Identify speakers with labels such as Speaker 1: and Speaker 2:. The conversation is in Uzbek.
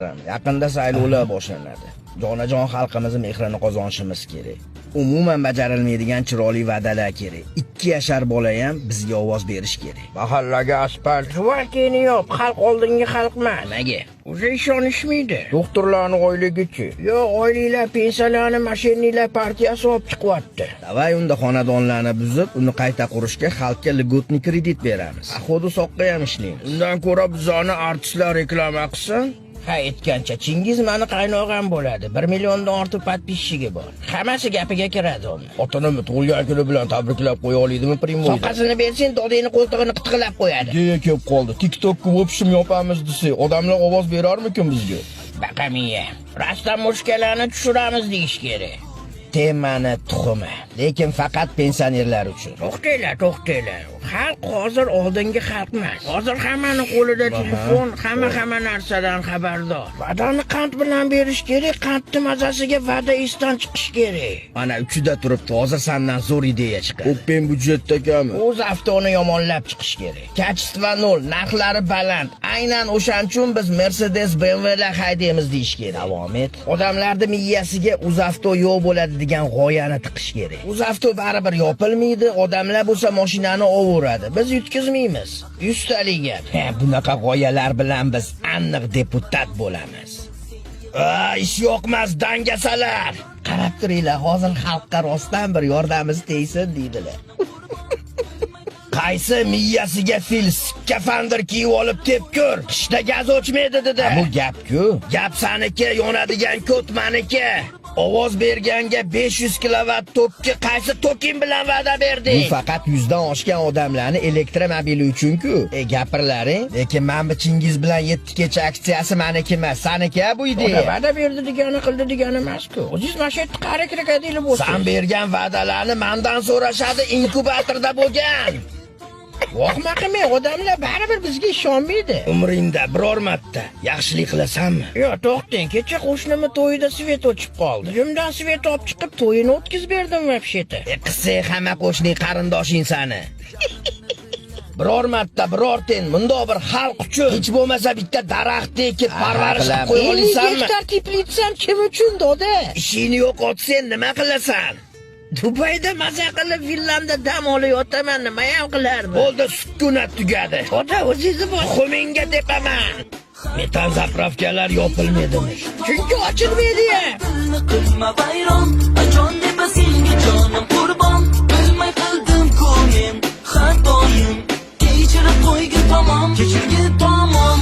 Speaker 1: Yaqinda saylovlar boshlanadi. Jonajon xalqimizni mehrini qozonishimiz kerak. Umuman bajarilmaydigan chiroyli va'dalar kerak. 2 yashar bola ham bizga ovoz berish kerak.
Speaker 2: Mahallaga asfalt. Жвачка ni yo'q, xalq oldingi xalq emas.
Speaker 1: Nimaga?
Speaker 2: Уже ishonishmaydi. Doktorlarni oyligichi? Yo'q, oyliklar, pensiyalarni мошенник lar partiyasi olib chiqyapti.
Speaker 1: Давай unda xonadonlarni buzib, uni qayta qurishga xalqqa льготный kredit beramiz. Походу soqqa ham ishlaymiz.
Speaker 2: Undan ko'ra bizani artistlar reklama qilsin.
Speaker 1: Ha, aytgancha, Chingiz mani qaynog'am bo'ladi. 1 milliondan ortiq подписчик i bor. Hammasi gapiga kiradi uni.
Speaker 2: Otanamni tug'ilgan kuni bilan tabriklab qo'ya oladimi прямой da?
Speaker 1: Soqqasini bersang, dodingni qo'ltig'ini qitiqlab qo'yadi.
Speaker 2: Ideya kelib qoldi. TikTokka в общем yopamiz desak, odamlar ovoz berarmikin bizga?
Speaker 1: Baqamiya. Растаможка larni tushiramiz deyish kerak. Temani tuxumi. Lekin faqat pensionerlar uchun.
Speaker 2: To'xtanglar, to'xtanglar. Xalq hozir oldingi xalq emas. Hozir hammani qo'lida telefon, hamma hamma narsadan xabardor. Va'dani qand bilan berish kerak, qandni mazasiga va'da esdan chiqish kerak.
Speaker 1: Mana uchida turibdi. Hozir sandan zo'r ideya chiqadi.
Speaker 2: Open byudjetda.
Speaker 1: UzAvtoni yomonlab chiqish kerak. Качество nol, narxlari baland. Aynan o'shaning uchun biz Mercedes, BMWlar haydaymiz deyish kerak. Davom et. Odamlarni miyasiga UzAvto yo'q bo'ladi degan g'oyani tiqish kerak. UzAvto baribir yopilmaydi, odamlar bo'lsa mashinani ovuradi. Biz yutkazmaymiz. Yuztalik gap. Ha, bunaqa g'oyalar bilan biz aniq deputat bo'lamiz. A, ish yo'qmas dangasalar. Qarab turinglar, hozir xalqqa rostdan bir yordamimiz tegsin deydilar. Qaysi miyasiga fil skafandr kiyib olib tepkur? Qishda gaz o'chmaydi dedi. Bu gap-ku. Gap saniki, yonadigan ko't maniki. Ovoz berganga 500 kilovat tokki qaysi toking bilan va'da berding? Bu faqat 100 dan oshgan odamlarni elektromobili uchun-ku. E, gapirlaring. Lekin men bu Chingiz bilan 7 kecha aksiyasi maniki emas, saniki bu ideya.
Speaker 2: Va'da berdi degani qildi degani emas-ku. O'zingiz mana shu yerda qari krokodili bo'lsiz.
Speaker 1: San bergan va'dalarni mandan so'rashadi, inkubatorda bo'lgan.
Speaker 2: Vohma qilmang, odamlar baribir bizga ishonmaydi.
Speaker 1: Umringda biror marta yaxshilik qilasanmi?
Speaker 2: Yo'q, to'xtang, kecha qo'shnimni to'yida свет o'chib qoldi. Uyimdan свет olib chiqib, to'yini o'tkazib berdim вообще-то.
Speaker 1: E, qilsang hamma qo'shning qarindoshing sani. Biror marta biror ten mundoq bir xalq uchun hech bo'lmasa bitta daraxt ekib parvarish qilib qo'ya
Speaker 2: 50
Speaker 1: olasanmi?
Speaker 2: Gektar teplitsam kim uchun, doda?
Speaker 1: Ishingni yo'qotsang nima qilasan?
Speaker 2: Dubayda maza qilib villamda dam olib yotaman, nima ham qilarman?
Speaker 1: Bo'ldi, sukunat tugadi.
Speaker 2: Doda, o'zingizni bos.
Speaker 1: Tuxumingga tepaman. Metan заправка lar yopilmaydimi?
Speaker 2: Chunki ochilmaydi ya.
Speaker 3: Dilni qilma vayron, jon deba senga jonim qurbon. Bilmay qildim-ku men xatoyim. Kechirib qo'ygin tamom, kechirgin tamom.